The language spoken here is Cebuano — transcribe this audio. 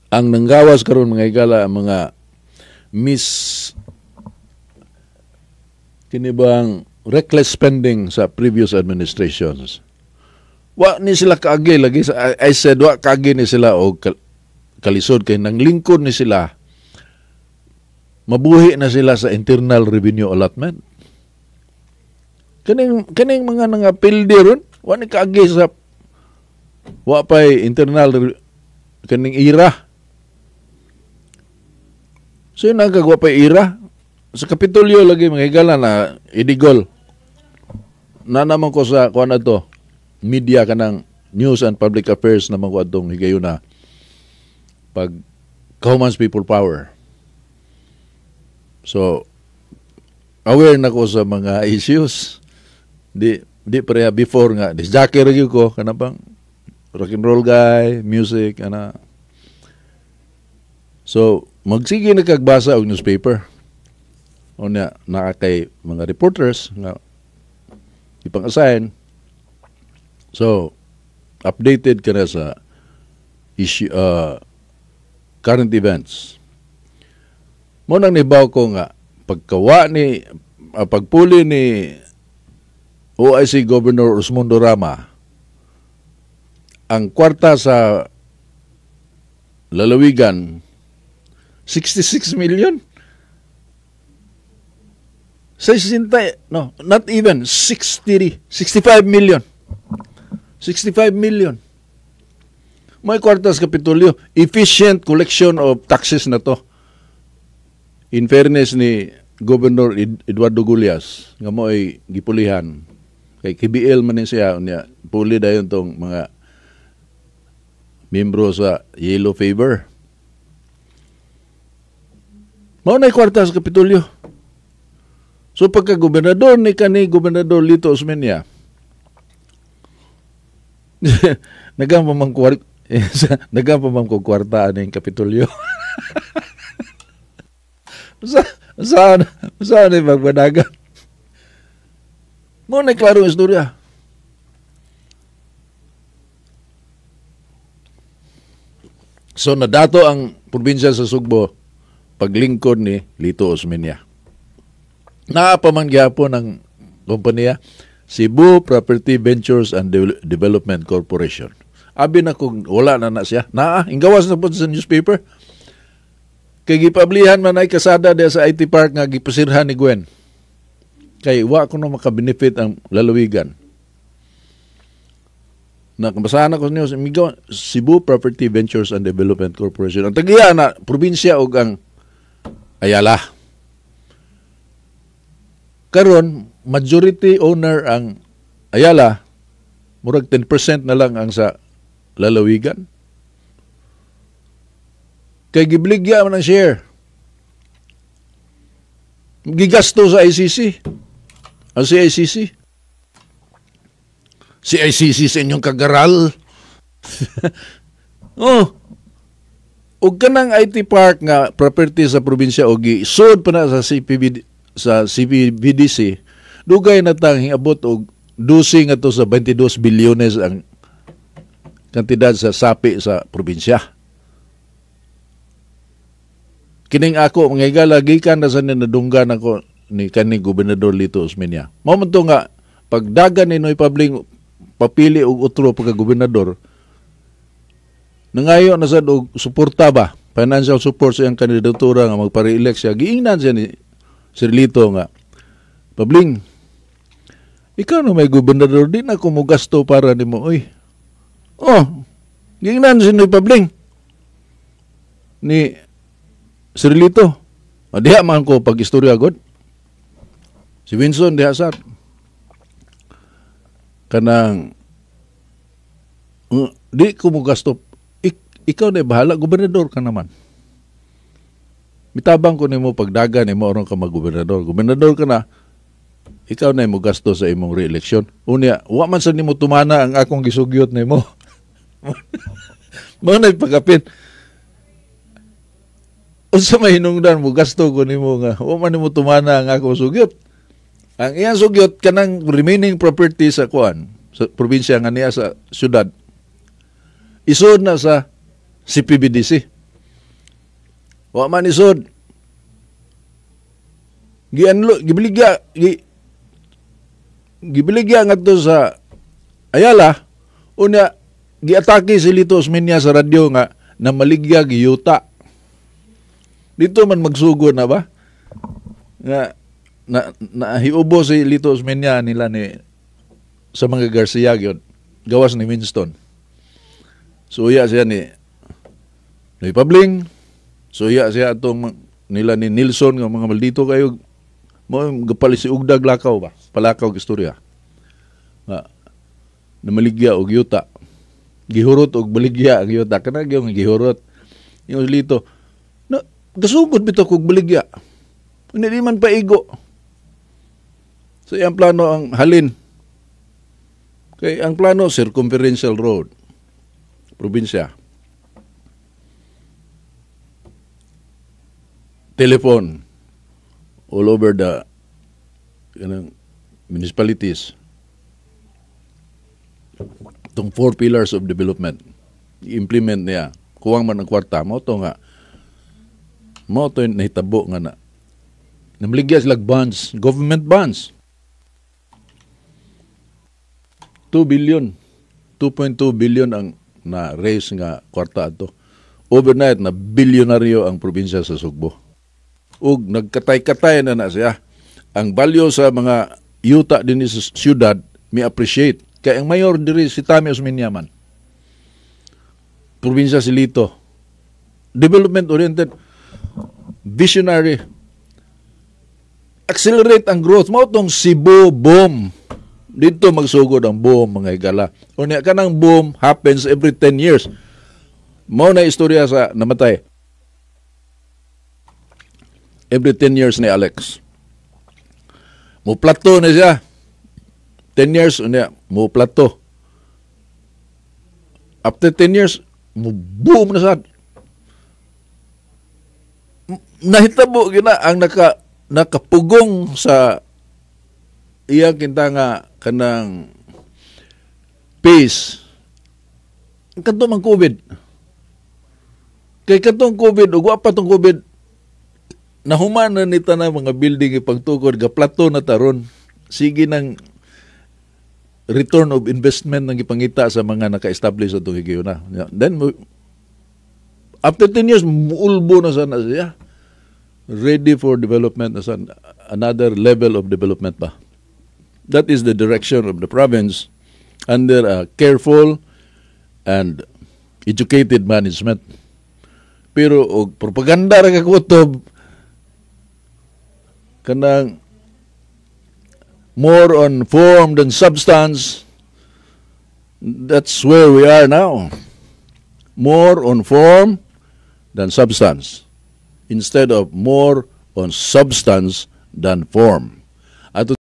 Ang nanggawas karon, mga higala, ang mga mis kini bang reckless spending sa previous administrations. Wa ni sila kaagi lagi sa I said wa kaagi ni sila og kalisod kay nanglingkod ni sila, mabuhi na sila sa Internal Revenue Allotment. Kaning mga nangapildi ron, wa ni kaagi sa wa pay internal kaning IRA. So yun ang kagwa pay IRA. Sa Kapitolyo lagi, mga higala, na idigol. Na naman ko sa kuan na to, media, kanang news and public affairs naman ko atong higayuna pag Kahuman's People Power. So aware na ko sa mga issues. Di pareha before nga disc jockey ra gyud ko, kana bang rock and roll guy, music ana. So magsige na kagbasa og newspaper. Unya naa kay mga reporters nga ipang-assign. So updated ka na sa issue, current events. Mo nang nibaw ko nga pagkawa ni pagpuli ni OIC Governor Osmundo Rama, ang kwarta sa lalawigan 66 million. 60, no, not even 60, 65 million. 65 million. May kwarta sa Kapitolyo. Efficient collection of taxes na to. In fairness ni Governor Eduardo Gullas, nga mo ay gipulihan. Kay KBL man ni siya, unya, puli dayon tong mga membro sa Yellow Fever. Mao na kwarta sa Kapitolyo. So pagka gobernador ni kani Gobernador Lito Osmeña, nagang pa man ko kwarta aning Kapitolyo. Sa saan saan ay magbanagan? Mo na klaro ang istorya. So nadato ang probinsya sa Sugbo paglingkod ni Lito Osmeña. Naa pa man gyapon ang kompanya, Cebu Property Ventures and Development Corporation. Abi na kung wala na na siya. Naa, inggawas na po sa newspaper. Kay gipablihan man ay kasada diya sa IT Park nga gipasirhan ni Gwen. Kay wa ko no makabenefit ang lalawigan. Nakabasahan ako niyo migo Cebu Property Ventures and Development Corporation. Ang tagiya na probinsya og ang Ayala. Karon majority owner ang Ayala, murag 10% na lang ang sa lalawigan. Kay gibligya man ang share. Gigasto sa ICC. Ang CICC. CICC sa inyong kagaral. Oh. Ug kanang IT Park nga property sa probinsya og gisud pa na sa CPB, sa CPBDC, dugay na tang hiabot og 12 nga to sa 22 bilyones ang kantidad sa sapi sa probinsya. Kining ako, mga higala, gikan na sa nadunggan ako ni kaning Gobernador Lito Osmeña. Mao man to nga pagdagan ni Noy Pabling papili og utro pagka gobernador, nangayo na sad og suporta ba, financial support sa iyang kandidatura nga magpa-re-elect siya. Giingnan siya ni Sir Lito nga, "Pabling, ikaw na may gobernador, di na ko mogasto para nimo, oy." Oh, giingnan si Noy Pabling ni Sir Lito. Ah, diha man ko pag istorya god. Si Winston diha sa kanang di ko mo gasto, ikaw na bahala, gobernador ka naman. Mitabang ko nimo pagdagan nimo aron ka mag-gobernador. Gobernador ka na, ikaw na mo gasto sa imong re-election. Unya, wa man sa nimo tumana ang akong gisugyot nimo. Mao na pagkapin. Unsa may hinungdan mo gasto ko nimo nga wa man nimo tumana ang akong sugyot? Ang iyang sugyot kanang remaining property sa kuan sa probinsya nga niya sa syudad. Isod na sa CPBDC. Wa man isod. Gianlo, gibiligya, gibiligya ngadto sa Ayala, unya giatake si Lito Osmeña sa radyo nga namaligya giyuta. Dito man magsugod na ba? Nga na nahiubo si Lito Osmeña nila ni sa mga Garcia gyud gawas ni Winston. So iya siya ni Pabling, so iya siya atong nila ni Nilson nga mga maldito kayo mo gapalit si Ugdag lakaw ba? Palakaw istorya. Nga namaligya og yuta. Gihurot og baligya ang yuta. Kana gyud gihurot. Yung Lito, na gasugod bitaw kog baligya. Hindi man paigo. So iyang plano ang halin. Kay ang plano, circumferential road. Probinsya. Telephone all over the municipalities. Itong four pillars of development, i-implement niya. Kuwang man ang kwarta, mo to nga, mo to nahitabo nga na. Namaligya sila bonds, government bonds. 2 billion, 2.2 billion ang na-raise nga kwarta ato. Overnight na bilyonaryo ang probinsya sa Sugbo. Ug nagkatay-katay na na siya. Ang value sa mga yuta din sa siyudad may appreciate. Kaya ang mayor diri si Tommy Osmeña man. Probinsya si Lito. Development oriented, visionary. Accelerate ang growth. Mao tong Cebu boom. Dito magsugod ang boom, mga higala. Unya kanang boom happens every 10 years. Mao na istorya sa namatay. Every 10 years ni Alex. Mo plato na siya. 10 years, unya, mo plato. After 10 years, mo boom na sad. Nahitabo gina ang nakapugong sa iyang kinta nga kanang pace. Kadto man COVID. Kay kadtong COVID ug wa pa tong COVID, nahuman na ni tanan mga building ipagtukod, gaplato na taron. Sige nang return of investment ang gipangita sa mga naka-establish sa itong higayuna. Then, after 10 years, muulbo na sana siya. Ready for development na sana. Another level of development ba? That is the direction of the province under a careful and educated management. Pero og propaganda ra kakutob, kanang more on form than substance, that's where we are now. More on form than substance, instead of more on substance than form. Ato